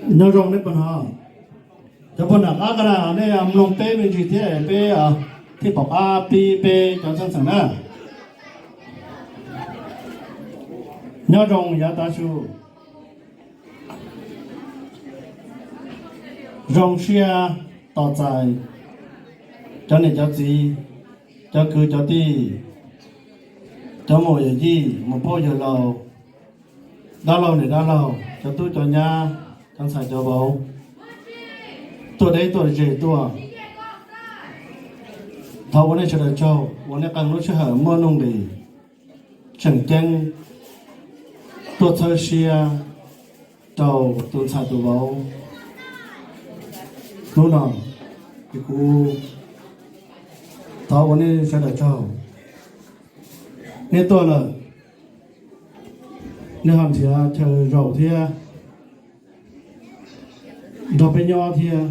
Nyob zoo nej pab no, cov pog nam qab qab na, nej mloog peb me ntsis thiab peb thiaj pom qab pib peb cov txheej txheem na. Nyob zoo yav tav su, zoo siab tos txais cov niam cov txiv, cov kwv cov tij, cov muam yawm yij, muam phauj yawg laus, dab laug niam dab laug, cov tub cov nyab, cov ntxhais cov vauv, tuaj deb tuaj ze tuaj. Thov ua nej sawv daws tsaug uas nej qee lub sij hawm muaj nuj nqis tseem ceeb tuaj txhawb siab rau tus ntxhais tus vauv hnub no. Ces kuv thov ua nej sawv daws tsaug. Nej tuaj lawm, nej ho nrhiav chaw zaum thiab nrog peb nyob thiab,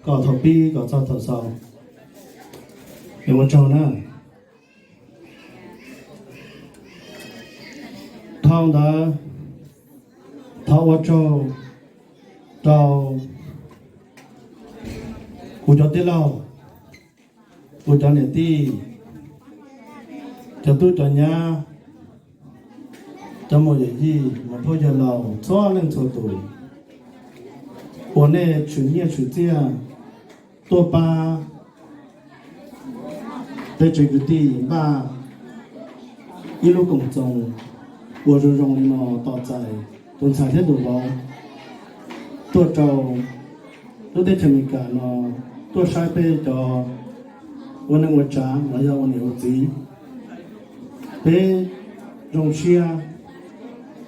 kom thaum pib kom txog thaum xaus. Es ua tsaug na. Dhau ntawd, thov ua tsaug rau kuv cov tij laug, kuv cov niam tij, cov tub cov nyab, cov muam yawm yij, muam phauj yawg laus, txhua leej txhua tus uas nej tshwm nyiaj tshwm txiaj tuaj pab peb tsev kwv tij npaj ib lub koom txoos uas zoo zoo li no tos txais tus ntxhais thiab tus vauv tuaj rau lub teb chaws Amelikas no, tuaj saib peb cov ua neej ua tsav los yog ua niam ua txiv. Peb zoo siab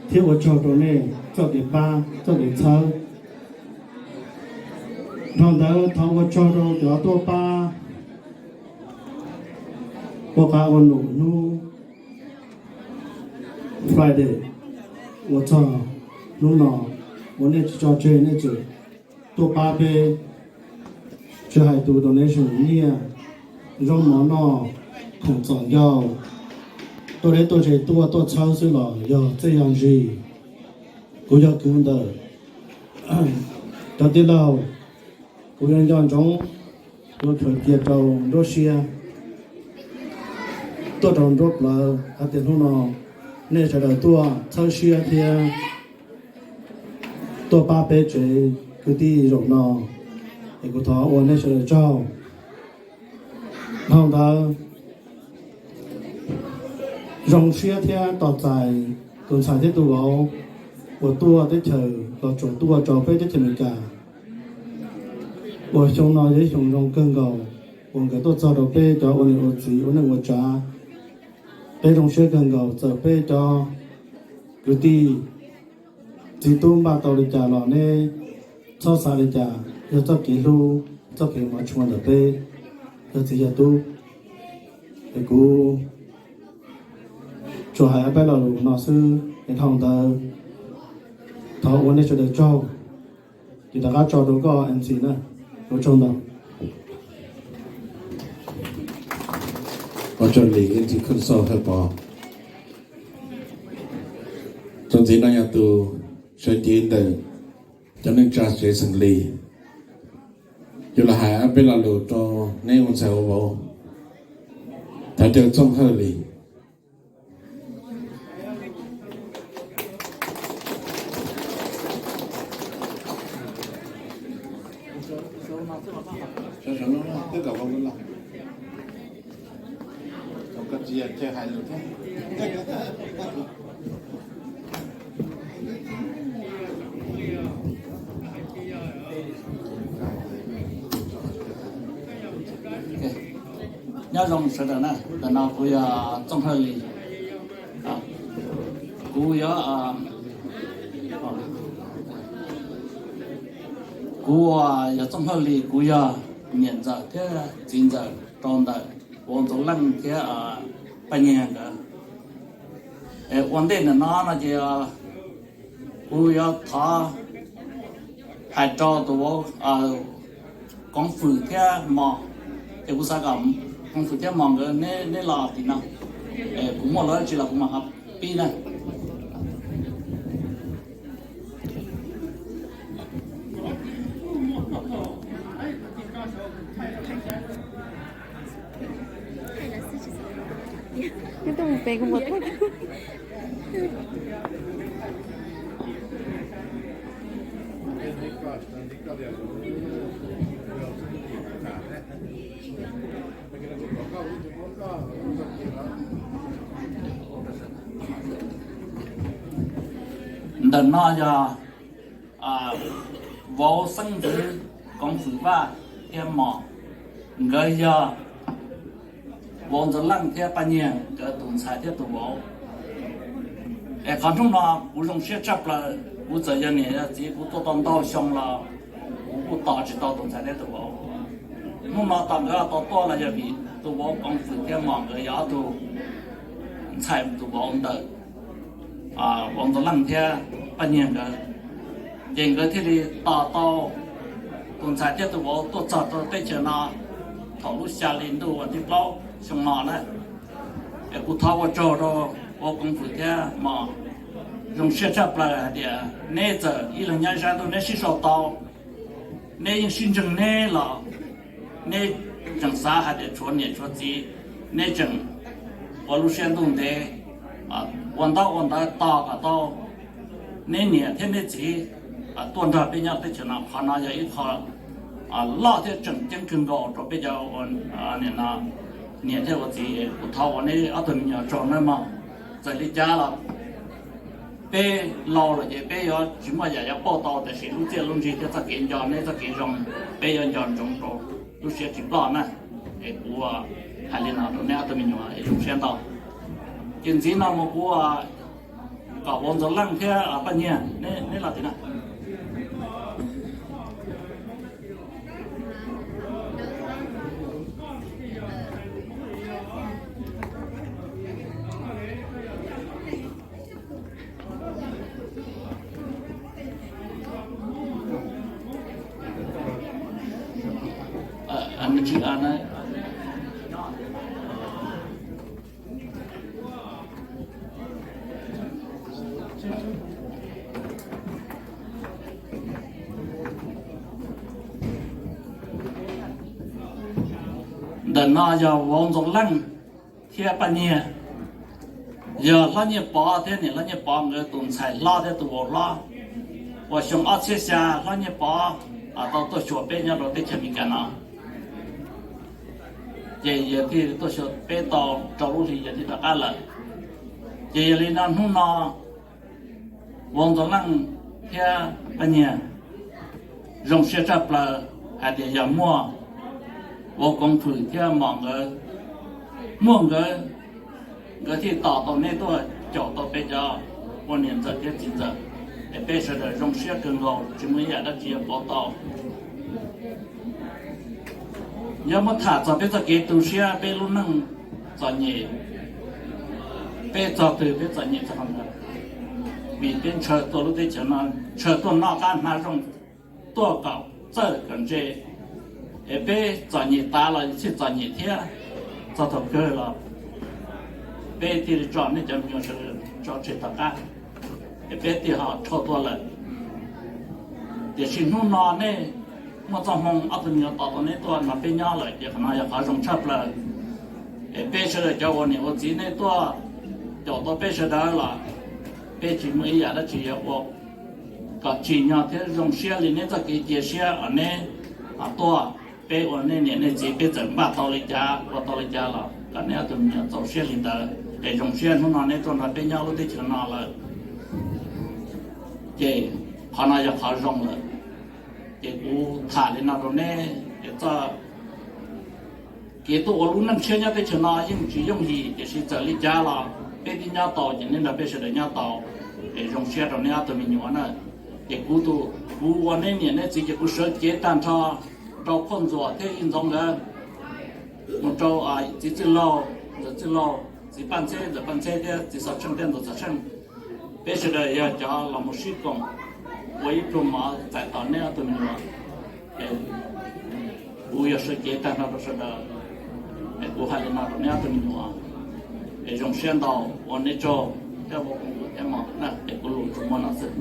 thiab ua tsaug rau nej txoj kev pab txoj kev txhawb. Dhau ntawd thov ua tsaug rau cov tuaj pab ua qab ua num hnub Friday uas txog hnub no, uas nej tsis tso tseg, nej tseem tuaj pab peb, tsis hais tus donation nyiaj, zaub mov noj, khoom txom ncauj, tuaj deb tuaj ze tuaj tuaj txhawb xwb los yog txij yog ntsis. Kuv yog kwv ntawm cov tij laug, kuv yuav nco ntsoov, kuv khaws cia rau nruab siab, tuaj rau nruab plawv hais tias hnub no nej sawv daws tuaj txhawb siab thiab tuaj pab peb tsev kwv tij zaum no, es kuv thov ua nej sawv daws tsaug. Dhau ntawd, zoo siab thiab tos txais tus ntxhais thiab tus vauv uas tuaj teb chaws los tsuas tuaj rau peb teb chaws Amelikas, uas xyoo no yog ib xyoo zoo kawg nkaus uas nkawd tuaj txog rau peb cov ua niam ua txiv ua neej ua tsav. Peb zoo siab kawg nkaus, txawm peb cov kwv tij txiv tub npaj tau li cas los neb txhob xav li cas, yog txoj kev hlub, txoj kev hmov tshua ntawm peb yog txiv yog tub. Es kuv tsuas hais ob peb lo lus no xwb, es dhau ntawd thov ua nej sawv daws tsaug. Ces rov qab tso rau koj M C na. Ua tsaug ntau. Ua tsaug Lis M C Khuj Xauj Hawj Pov. Tus ntxiv no yog tus sawv cev ntawm cov neej tsa tsev xeem Lis, yuav los hais ob peb lo lus rau neb ua ntxhais ua vauv, thawj coj Txooj Hawj Lis. Nyob zoo sawv daws na, ntawm no kuv yog Txooj Hawj Lis. Kuv yog, kuv yog Txooj Hawj Lis, kuv yog niam ntxawm thiab txiv ntxawm rau ntawm Vauv Ntxoov Leej thiab Paj Nyiag nkawd. Ua ntej ntawm no no ces kuv yuav thov hais rau tus vauv Koov Fwm thiab Mos, ces kuv xav kom Koov Fwm thiab Mos nkawd neb los tim no, kuv muaj lus dab tsi los kuv mam ho pib na. Ntawm no yog vauv xeeb ntxwv Koov Fwm Vaj thiab Mos, nkawd yog vauv Ntxoov Leej thiab Paj Nyiag nkawd tus ntxhais thiab tus vauv. Es qhov hnub no kuv zoo siab tshaj plaws, kuv txawm yog niam yog txiv kuv tuaj tau ntau xyoo los kuv kuj tos tsis tau tus ntxhais thiab tus vauv. Hnub no tos nkawd tau tuaj los yog vim tus vauv Koov Fwm thiab Mos nkawd yog ob tug ntxhais tus vauv ntawm vauv Ntxoov Leej thiab Paj Nyiag nkawd, ces nkawd thiaj li tos tau tus ntxhais thiab tus vauv tuaj txog rau teb chaws no thaum lub xya hli ntuj vas thib plaub xyoo no na. Es kuv thov ua tsaug rau vauv Koov Fwm thiab Mos, zoo siab tshaj plaws hais tias neb txawm ib leeg nyob ib sab ntuj neb sib sau tau, neb yeej sib ntseeg neb los neb tseem xav hais tias tshuav niam tshuav txiv, neb tseem ua lub siab ntuj ntev ua ntaub ua ntawv tos kom tau neb niam thiab neb txiv tuaj nrog peb nyob teb chaws no. Qhov no yog ib qho loj thiab tseem ceeb kawg nkaus rau peb cov ua niam thiab ua txiv. Kuv thov ua neb ob tug me nyuam tsaug nawb mog. Txawm li cas los peb laus lawm ces peb yuav tsis muaj yam yuav pauj tau, tiam sis lub txiaj lub ntsig thiab txoj kev nco neb txoj kev zoo, peb yuav nco ntsoov rau lub siab tsis ploj na. Es kuv hais li no rau neb ob tug me nyuam es zoo siab ntau. Ces ntxiv no mus kuv kom vauv Ntxoov Leej thiab Paj Nyiag neb los tim no. Ntawm no yog vauv Ntxoov Leej thiab Paj Nyiag, yog hlob Nyiaj Pov thiab niam hlob Nyiaj Pov nkawd tus ntxhais hlob thiab tus vauv hlob, uas xyoo ob txhiab xya hlob Nyiaj Pov tau tuaj xyuas peb nyob rau teb chaws Amelikas no. Ces yawg thiaj tuaj xyuas peb tau rau lub hli yawg thiaj rov qab lawm. Ces yog li no hnub no vauv Ntxoov Leej thiab Paj Nyiag zoo siab tshaj plaws hais tias yog muaj vauv Koov Fwm thiab Mos nkawd, muaj nkawd, nkawd thiaj tos tau neb tuaj caum tau peb cov ua niam ntxawm thiab txiv ntxawm. Es peb sawv daws zoo siab kawg nkaus tsis muaj ib yam dab tsi yuav pauv tau. Yog muab tham txog peb txoj kev tu siab peb lub neej txom nyem, peb txog twg peb txom nyem txog qhov ntawd, vim peb ntshaw tuaj lub teb chaws no, ntshaw tuaj noj qab hnav zoo, tuaj kom txawj kom ntse. Es peb txom nyem tas los txij txom nyem thiab, txog thaum kawg los peb thiaj li tso nej cov me nyuam sawv tso tseg tom qab, es peb thiaj ho rho tuaj lawm. Tiam sis hnub no nej muaj txoj hmoo ob tug me nyuam tos tau neb tuaj nrog peb nyob lawm ces qhov no yog qhov zoo tshaj plaws. Es peb sawv daws cov ua niam ua txiv nej tuaj caum tau peb sawv daws los peb tsis muaj ib yam dab tsi yuav ua kom tsim nyog thiab zoo siab li neb txoj kev cia siab uas neb tuaj. Peb ua nej niam nej txiv peb txawm npaj tau li cas ua tau li cas los kom neb ob tug me nyuam txaus siab li ntawd. Es zoo siab hnub no neb tuaj nrog peb nyob lub teb chaws no lawm, ces qhov no yog qhov zoo lawm. Ces kuv tham li no rau neb es txoj kev tuaj ua lub neej tshiab nyob teb chaws no yeej tsis yooj yim, tiam sis txawm li cas los peb twb nyob tau ces neb nrog peb sawv daws nyob tau. Es zoo siab rau neb ob tug me nyuam na. Ces kuv tus, kuv ua neb niam neb txiv ces kuv sawv cev tag nrho rau Phauj Ntxuam thiab Yij Ntxoov nkawd, mus rau txiv Txwj Laug, ntxawm Txwj Laug, txiv Paj Ntxheb, ntxawm Paj Ntxheb thiab txiv Xov Tsheej thiab ntxawm Xov Tsheej. Peb sawv daws yog cov los mus sib koom ua ib pluag mov txais tos neb ob tug me nyuam. Kuv yog sawv cev tag nrho rau sawv daws, es kuv hais li no rau neb ob tug me nyuam, es zoo siab ntau, ua neb tsaug thiab ua koom kuv thiab mog na. Es kuv lus tsuas muaj no xwb.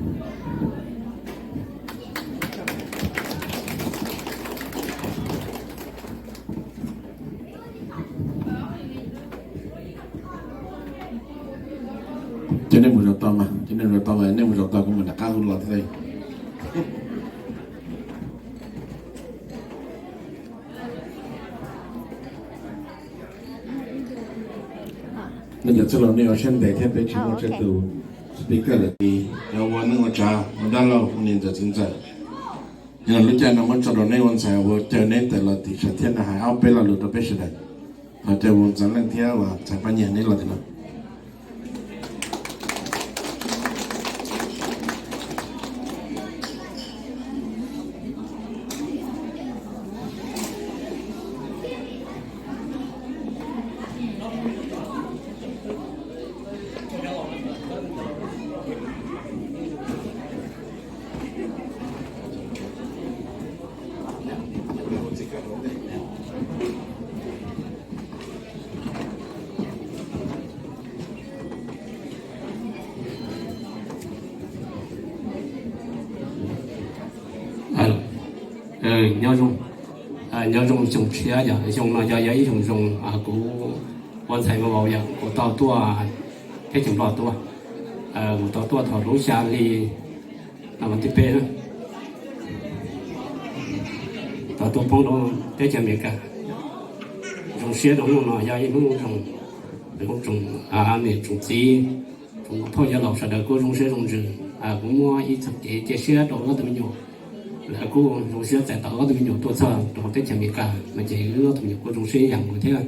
Nej mus zaum tod mas, nej mus zaum tod mas, nej mus zaum tod kuv mam rov qab hu los thiab. Nej cov txwj laug nej ua siab ntev thiab, peb tsis muaj tsawg tus speaker lawm, cov ua neej ua tsav ua dab laug ua niam ntxawm txiv ntxawm, yog lub caij no muab tso rau nej ua ntxhais ua caw neb tawm los tim sawv thiab na, hais ob peb lo lus rau peb sawv daws. Thov caw Vauv Ntxawm Leej thiab Ntxhais Paj Nyiag neb los tim no. Nyob zoo, nyob zoo xyoo tshiab, yog xyoo no yog yog ib xyoo zoo. Kuv ua ntxhais ua vauv yog kuv tau tuaj teb chaws Nplog tuaj, kuv tau tuaj thaum lub xya hli no mas tib peb, tau tuaj poob rau teb chaws Amelikas. Zoo siab rau hnub no yog ib hnub zoo, tsoom niam tsoom txiv, tsoom phauj yawg laus sawv daws kuj zoo siab zoo ntsws. Kuv muab ib txoj kev cia siab rau ob tug me nyuam, lawv kuj zoo siab txais tau ob tug me nyuam tuaj txog rau teb chaws Amelikas no ces wb ob tug me nyuam kuj zoo siab ib yam nkaus thiab.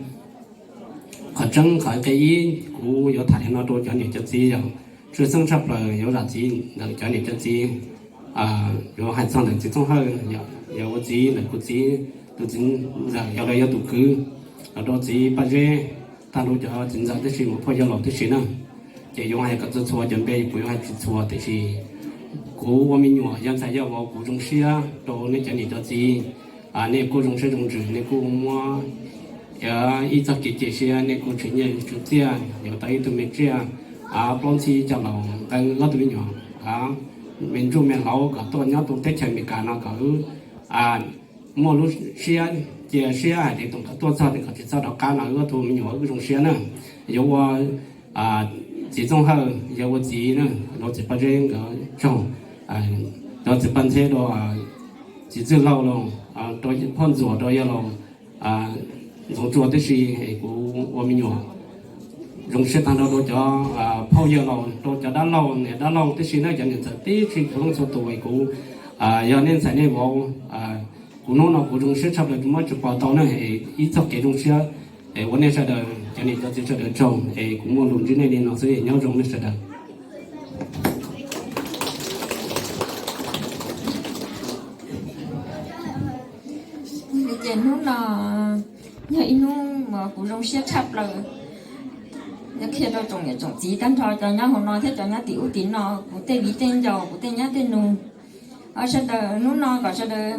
Qhov tseeb qhov nqe ib kuv yuav tham li no rau cov niam cov txiv yog tshwj xeeb tshaj plaws yuav zam txim ntawm cov niam cov txiv. Yuav hais txog ntawm txiv Txooj Hawj, yog ua txiv ntawm kuv txiv tus txiv ntxawm, yog los yog tus kwv, los rau txiv Paj Zeb, tag rau cov txiv ntxawm tib si, muam phauj yawg laus tib si na. Ces yuav hais kom txhua txhua cov npe kuv yuav hais tsis txhua, tiam sis kuv ua me nyuam yog ntxhais yog vauv kuv zoo siab rau nej cov niam cov txiv. Nej kuj zoo siab zoo ntsws, nej kuj muab ib txoj kev cia siab, nej kuj tswv nyiaj tswv txiaj yuav tau ib tug me tsiaj plaub ntxhib coj los nqa ob tug me nyuam me ntsuj me hlauv kom tuaj nyob rau teb chaws Amelikas no kom wb muaj lub siab cia siab hais tias tus kom tuaj txog tias kom tsis txhob rov qab no wb ob tug me nyuam wb zoo siab na. Yuav ua txiv Txooj Hawj, yuav ua txiv na, rau txiv Paj Zeb nkawd tsaug, rau txiv Paj Ntxheb, rau txiv Txwj Laug, rau phauj Ntxuam, rau yawg laus Ntxoov Tsua tib si. Es kuv ua me nyuam zoo siab tag nrho rau cov phauj yawg laus, rau cov dab laug niam dab laug tib si na, cov niam ntxawm tib si txhua leej txhua tus. Es kuv yog nej ntxhais nej vauv, kuv hnub no kuv zoo siab tshaj plaws tsis muab tsis pom tau na. Es ib txoj kev zoo siab, es ua nej sawv daws cov niam cov txiv sawv daws tsaug. Es kuv muaj lus ntsib nej li no xwb, nyob zoo nej sawv daws. Ces hnub no yog ib hnub uas kuv zoo siab tshaj plaws. Yog qhia rau tsoom niam tsoom txiv tag nrho cov nyob hauv no thiab cov nyob tim ub tim no, kuv tej viv tej ncaus, kuv tej nyab tej nus, sawv daws hnub no kom sawv daws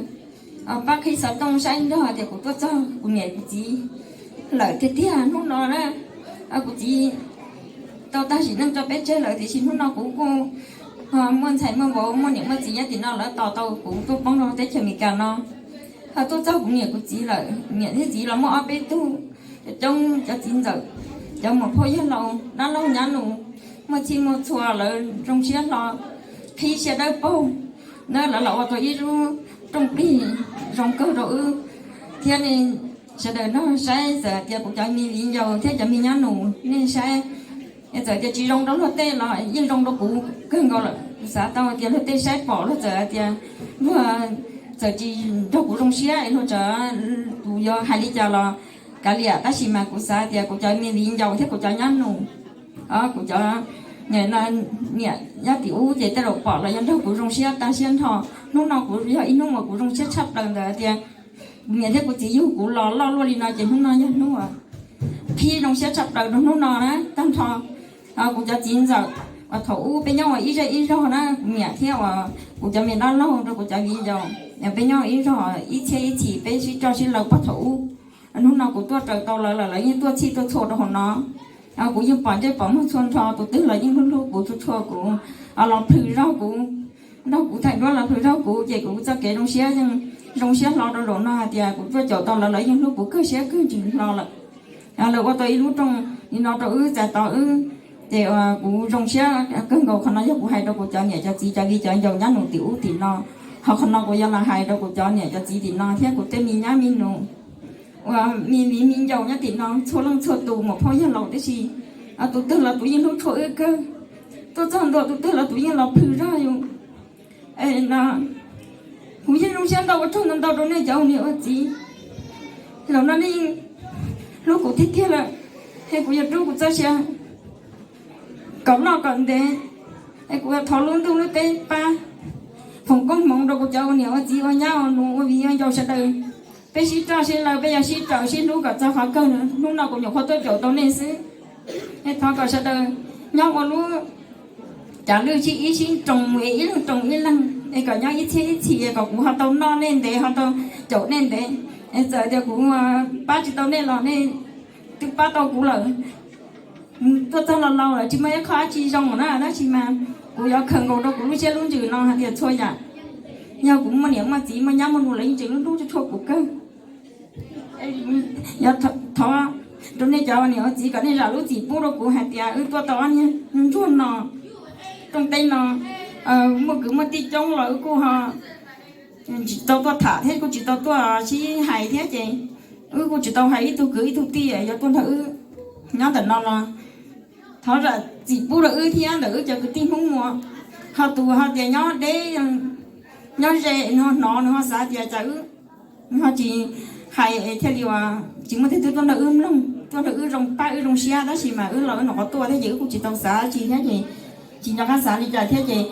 pab qhib xov tooj saib nrog tias kuv tuaj txog kuv niam kuv txiv lawm tiag tiag hnub no na. Kuv txiv tau tag sim neej rau peb tseg lawm, tiam sis hnub no kuv kuj muaj ntxhais muaj vauv muaj niam muaj txiv nyob tim no, lawv tos tau kuv tuaj poob rau teb chaws Amelikas no. Ho tuaj txog kuv niam kuv txiv lawm, niam thiab txiv los muaj ob peb tug, cov coob cov txiv ntxawm, cov muam phauj yawg laus dab laug nyab nus, muaj txhij muaj txhua lawv zoo siab hlo, qhib siab dawb paug na, lawv los ua tau ib lub rooj plig zoo kawg rau wb thiab. Nej sawv daws nrog saib, txawm tias kuv cov me viv ncaus thiab cov me nyab nus nej saib, txawm tias tsis zoo rau luag tej los yeej zoo rau kuv kawg nkaus lawm. Kuv xav tau tias luag tej saib pom luag txawm tias luag txawm tsis nrog kuv zoo siab es luag txawm tus yuav hais li cas los kav liam, tab sis mas kuv xav tias kuv cov me viv ncaus thiab kuv cov nyab nus, kuv cov niam nyob tim ub ces tej zaum pom los yog nrog kuv zoo siab tag siab nrho. Hnub no kuv yog ib hnub uas kuv zoo siab tshaj plaws ntawm tias kuv niam thiab kuv txiv yug kuv los loj luaj li no, ces hnub no yog hnub uas qhib zoo siab tshaj plaws rau hnub no na tag nrho. Kuv cov txiv ntxawm uas thaum ub peb nyob ua ib zej ib zog na, kuv niam thiab uas kuv cov me dab laug rau kuv cov viv ncaus, peb nyob ua ib zog ib txhiab ib txhis peb sib coj sib law puag thaum ub. Hnub no kuv tuaj raws tau lawv lawm, lawv yeej tuaj txhij tuaj txhua rau hauv no. Kuv yeej pom ntsej pom muag txhua nrho, tus twg los yeej hlub hlub kuv txhua txhua, kuv los plhws zog kuv, nrog kuv thaij duab los plhws zog kuv, ces kuv txoj kev zoo siab yeej zoo siab hlo rau zaum no hais tias kuv tuaj caum tau lawv, lawv yeej hlub kuv kawg siab kawg ntsws hlo lawm. Lawv ua tau ib lub rooj li no rau wb, txais tos wb Ces kuv zoo siab kawg nkaus, qhov no yog kuv hais rau kuv cov niam cov txiv cov viv cov ncaus nyob nus tim ub tim no, ho qhov no kuv yuav los hais rau kuv cov niam cov txiv tim no thiab kuv tej me nyab me nus uas me viv me ncaus nyob tim no txhua leej txhua tus mus phooj yog laus tib si, tus twg los tus yeej hlub tshua wb kawg, tuaj txog ntua tus twg los tus yeej los plhws zog yus. Kuv yeej zoo siab ntau ua tsaug ntau ntau rau nej cov ua niam ua txiv, zaum no nej yeej hlub kuv tiag tiag lawm, es kuv yuav rub kuv txoj sia kom loj kom ntev, es kuv yuav thov lub ntuj lub teb pab foom koob hmoov rau kuv cov ua niam ua txiv ua nyab ua nus ua viv ua ncaus sawv daws. Peb sib roj sib law, peb yuav sib raws sib hlub kom txog qhov kawg, hnub no kuv nyuam qhuav tuaj caum tau nej xwb. Es thov kom sawv daws nyob ua lub cav lwj sib ib sib roos, es ib leeg roos ib leeg, es kom nyob ib txhiab ib txhis, es kom kuv ho tau noj nej ntev, ho tau caum nej ntev. Es txawm tias kuv pab tsis tau nej los nej twb pab tau kuv lawm. Tuaj txog los laus lawm tsis muaj ib qho dab tsi zoo na, tab sis mas kuv yuav khaws nkaus rau kuv lub siab lub ntsws no hais tias txhua yam, yog kuv muaj niam muaj txiv muaj nyab muaj nus lawv yeej tseem hlub hlub tshua tshua kuv kawg. Yuav thov rau nej cov niam ua txiv kom nej zam lub txim pub rau kuv hais tias wb tuaj tau ob niag ntsuag no rooj teb no, muaj kwv muaj tij coob los wb kuj ho tsis tau tuaj tham thiab kuj tsis tau tuaj sib hais thiab ces wb kuj tsis tau hais ib tug kwv ib tug tij yuav tuaj nrog wb nyob ntawm no los thov zam txim pub rau wb thiab ntawm wb cov kwv tij Hmoob Muas. Ho tus ho tias nyob deb nyob ze nws ho hnov nws ho xav tias cas wb ho tsis hais thiaj li uas tsis muaj leej twg tuaj nrog wb mloog tuaj nrog wb zoo pab wb zoo siab, tab sis mas wb los wb nyuam qhuav tuaj thiab ces wb kuj tsis tau xav dab tsi thiab ces tsis nco qab xav li cas thiab ces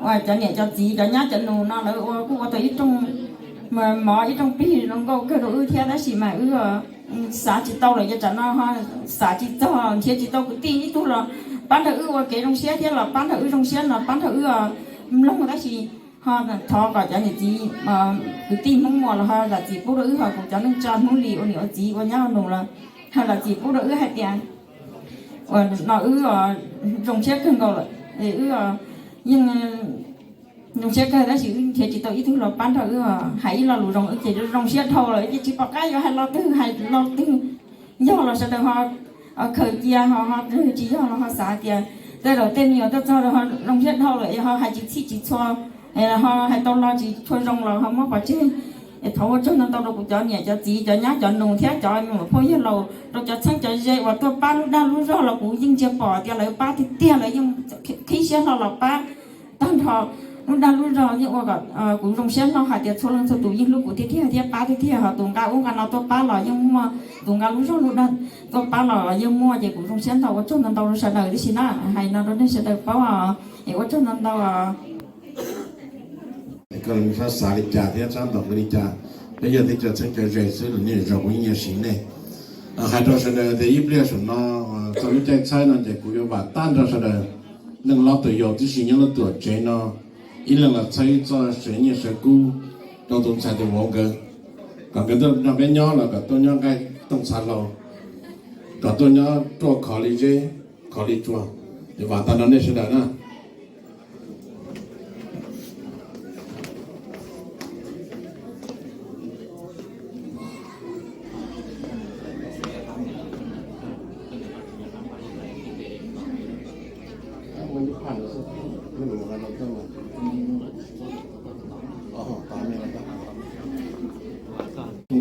uas cov niam cov txiv cov nyab cov nus no lawv ua kuj ua tau ib rooj mov ib rooj plig zoo nkauj kawg rau wb thiab, tab sis mas wb xav tsis tau lawm ces tsam no ho xav tsis txog nrhiav tsis tau kwv tij ib tug los pab nrog wb ua kev zoo siab thiab los pab nrog wb zoo siab no pab nrog wb mloog, tab sis ho thov kom cov niam txiv kwv tij Hmoob Muas los ho zam txim pub rau wb, ho kuv cov neej tsa Hmoob Lis ua niam ua txiv ua nyab ua nus los ho zam txim pub rau wb hais tias uas no wb zoo siab kawg nkaus lawm, wb yeej zoo siab kawg tab sis wb nrhiav tsis tau ib tug los pab nrog wb hais ib lo lus zoo, wb ces zoo siab dhau lawm ces tsis pom qab yuav hais lo twg, hais lo twg yog los sawv daws ho khaws cia, ho ho tsis yog los ho xav tias tej zaum tej me nyuam tuaj txog zoo siab dhau lawm ho hais tsis txhij tsis txhua, ho hais tau lo tsis tshua zoo los ho muab pov tseg. Es thov ua tsaug ntau ntau rau kuv cov niam cov txiv cov nyab cov nus thiab cov me nyuam phooj ywg laus, rau cov txheeb cov ze uas tuaj pab lub dag lub zog los kuv yeej ntsia pom tias lawv pab tiag tiag, lawv yeej qhib siab hlo los pab tag nrho lub dag lub zog, yeej ua kom kuv zoo siab hlo hais tias txhua leej txhua tus yeej hlub kuv tiag tiag thiab pab tiag tiag, ho tus nqa ub nqa no tuaj pab los yeej muaj, tus nqa lub zog lub dag tuaj pab los yeej muaj, ces kuv zoo siab ntau ua tsaug ntau ntau rau sawv daws tib si na, hais no rau nej sawv daws paub os, es ua tsaug ntau ntau os. Koj xav li cas thiab xav ntaus li cas, peb yog tib co txheeb co ze xwb los niaj zaus kuv yeej yuav siv nej. Hais rau sawv daws tias ib pliag saum no txog lub caij txhawb no ces kuv yuav vam tag nrho sawv daws, neej hlob tus yau tib si nyob lub tuam tsev no, ib leeg los txhawb ib txoj sev nyiaj sev kub rau tus ntxhais tus vauv nkawd, kom nkawd tuaj nrog peb nyob los kom tuaj nyob nqaij tooj txha hlau, kom tuaj nyob ruaj khov li zeb khov li tsua. Ces vam tag nrho nej sawv daws na.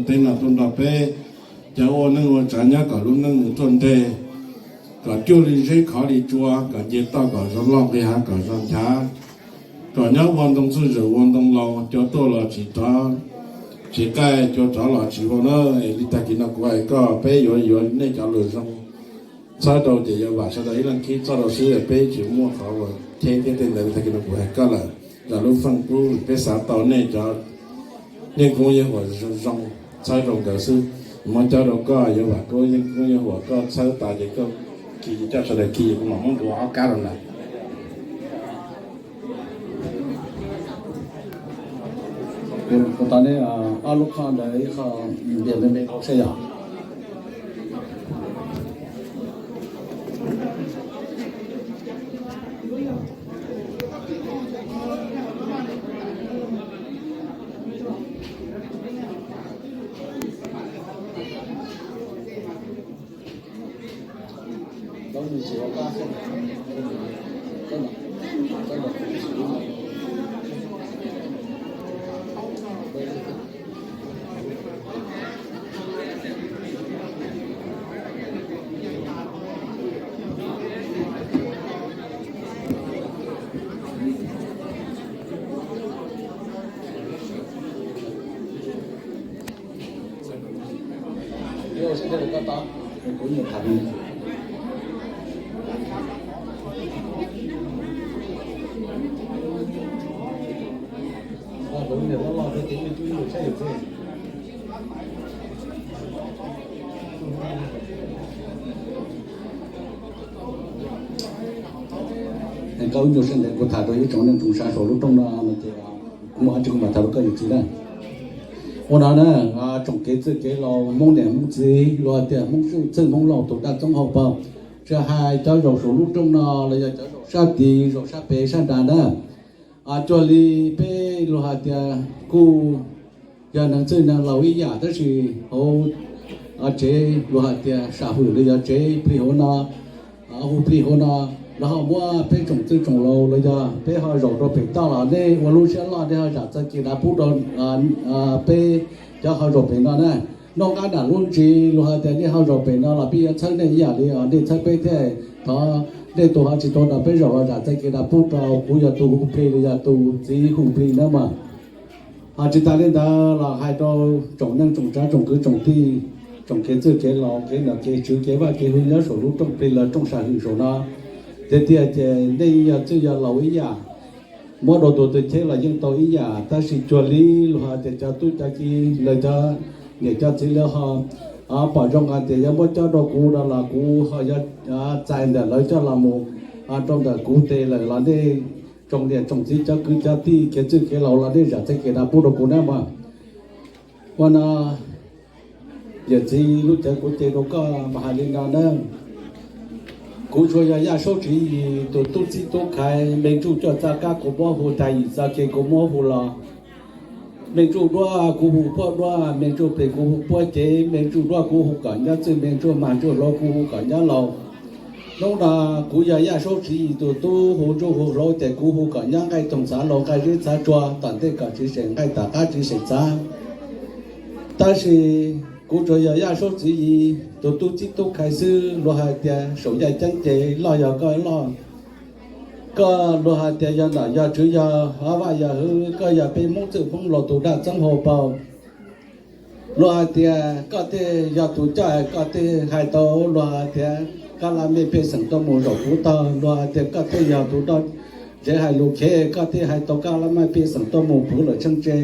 Teb no tuaj nrog peb cov ua neej ua tsav nyob kom lub neej mus ruaj nreg, kom cuag li zeb khov li tsua, kom nce toj kom zoo loj nqis hav kom zoo nchav, kom nyob ua ntoo txuj zawm ua ntoo laus, cua tuaj los tsis rov, tsis qaij, cua rov los tsis vau na. Es li tag kis no kuv hais koj peb yuav yuav nej cov lus zoo txhawb rau ces yuav vam sawv daws ib leeg khib txoj rau xwb, peb tsis muaj qhov uas cheb thiab tej ntawd. Li tag kis no kuv hais koj lawm, zam lub feej pub peb xav tau nej cov yeej koob yeej huam zoo txhawb rau nkawd xwb. Muab coj rau koj yuav vam koj yeej koob yeej huam, koj txhawb tas ces koj khi coj sawv daws khi, kuv mam muab dua ob kab rau ntawd. Kuv tau nej ob lub qhov ntawd ib qho npias me me rau seb yog. Koj ib nyuag sij ntawd kuv tham rau ib tsoom neej tsoom sav saum lub rooj no no ces kuv muaj dab tsi kuv mam tham rau koj yawm txiv na. Ua no na, tsoom kev txwj kev laus Hmoob niam Hmoob txiv, luag hais tias Hmoob txwj Hmoob laus tus daj txoob hauv paug, tsis hais cov zaum saum lub rooj no los yog cov zaum sab tid, zaum sab pem sab nrad na. Cuag li peb luag hais tias kuj yog neeg txwj neeg laus ib yam, tab sis hauv tsev luag hais tias sam hwm los yog tsev plig hauv no, hu plig hauv no, lawv ho muab peb tsoom txwj tsoom laus los yog peb ho zaum rau pem toj los nej ua lub siab loj nej ho zam txoj kev dav pub rau peb cov ho zaum pem no na. Noj qab nram lub ntsis luag hais tias nej ho zaum pem no los peb yuav txhawb nej ib yam li nej txhawb peb thiab. Thov nej tus ho tsis tau nrog peb zaum los zam txoj kev dav pub rau kuv yog tus hu plig los yog tus txiv hu plig na mas. Ho tsis tas li ntawd los hais rau tsoom neej tsoom tsav tsoom kwv tsoom tij, tsoom kev txwj kev laus, kev nom kev tswv, kev vaj kev hwj nyob saum lub rooj plig los rooj sam hwm saum no, tiag tiag ces nej yog txwj yog laus ib yam, muab rau tus twg cheb los yeej tau ib yam, tab sis cuag li luag hais tias cov tub cov ki lawv cov niam cov txiv lawv ho pom zoo hais tias yuav muab cob rau kuv no los kuv ho yuav txais ntawm lawv coj los mus rau ntawm kuv tes lawm los nej tsoom niam tsoom txiv cov kwv cov tij kev txwj kev laus los nej zam txoj kev dav pub rau kuv na mas. Ua no yawm txiv, lub cawv kuv cev rau koj mas hais li no na. Kuv tsuas yog Yaj Saub Tswv Yim tus tub txib tub khaiv, me ntsuj cuaj txoj kab kuv muab hu, tag yim txoj kev kuv muab hu los. Me ntsuj duab kuv hu puab duab, me ntsuj plig kuv hu puab cev, me ntsuj duab kuv hu kom nyob txwj, me ntsuj mag ntsuj hluas kuv hu kom nyob laus. Hnub no kuv yog Yaj Saub Tswv Yim tus tub hu ntsuj hu hluas ces kuv hu kom nyob nqaij toog txhav laus, nqaij zeb txhav tsua, tom ntej kom tsis seem nqaij, tom qab tsis seem txhav. Tab sis kuv tsuas yog Yaj Saub Tswv Yim tus tub txib tub khaiv xwb, luag hais tias saum yaj ceeb ces loj yog koj loj. Koj luag hais tias yog nom yog tswv yog vaj yog hwv, koj yog peb Hmoob txwj Hmoob laus tus daj txoob hauv paug. Luag hais tias koj thiaj yog tus coj, koj thiaj hais tau luag hais tias koj laj mej pej xeem tuaj mus zaum kuv tog, luag hais tias koj thiaj yog tus doj ntsev hais lus khev, koj thiaj hais tau koj laj mej pej xeem tuaj mus puv lawm tsheej tse.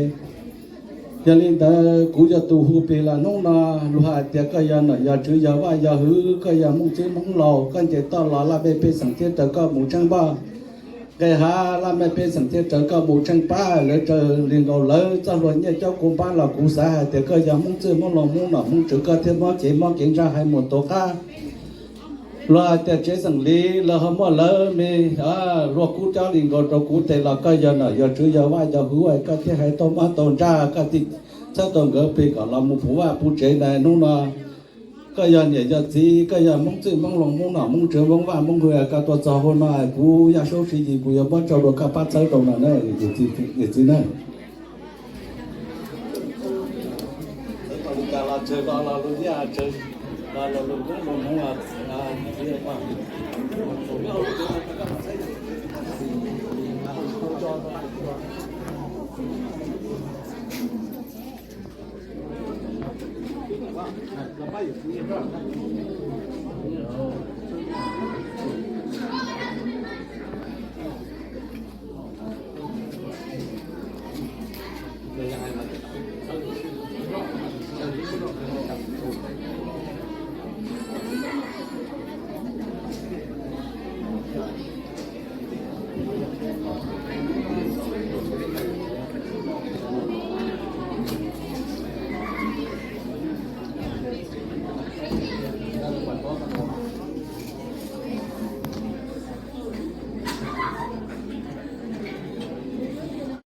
Yog li ntawd kuv yog tus hu plig los hnub no, luag hais tias koj yog nom yog tswv yog vaj yog hwv, koj yog Hmoob txwj Hmoob laus, koj nce toj los laj mej pej xeem thiaj raws koj mus tsheej npaj. Nqe hav laj mej pej xeem thiaj raws koj mus tsheej pab, lawv raws li nkaus lawv txoj hlua nyiaj cob kuv npab los kuv xav hais tias koj yog Hmoob txwj Hmoob laus Hmoob nom Hmoob tswv, koj thiaj muab kev mob kev ntsaj hais mus tuav qab. Luag hais tias tsev xeem li lawv ho muaj lawv me luag kub cob li nkaus rau kuv tes los koj yog nom yog tswv yog vaj yog hwv, koj thiaj hais tau mob tau ntsaj, koj thiaj txhawb tau nkawd plig kom los mus puv vaj puv tsev na. Hnub no koj yog niam yog txiv, koj yog Hmoob txwj Hmoob laus Hmoob nom Hmoob tswv Hmoob vaj Hmoob hwv, koj tuaj txog hauv no kuv Yaj Saub Tswv Yim kuv yuav muab tso rau koj pab txhawb rau no na, yawm txiv na.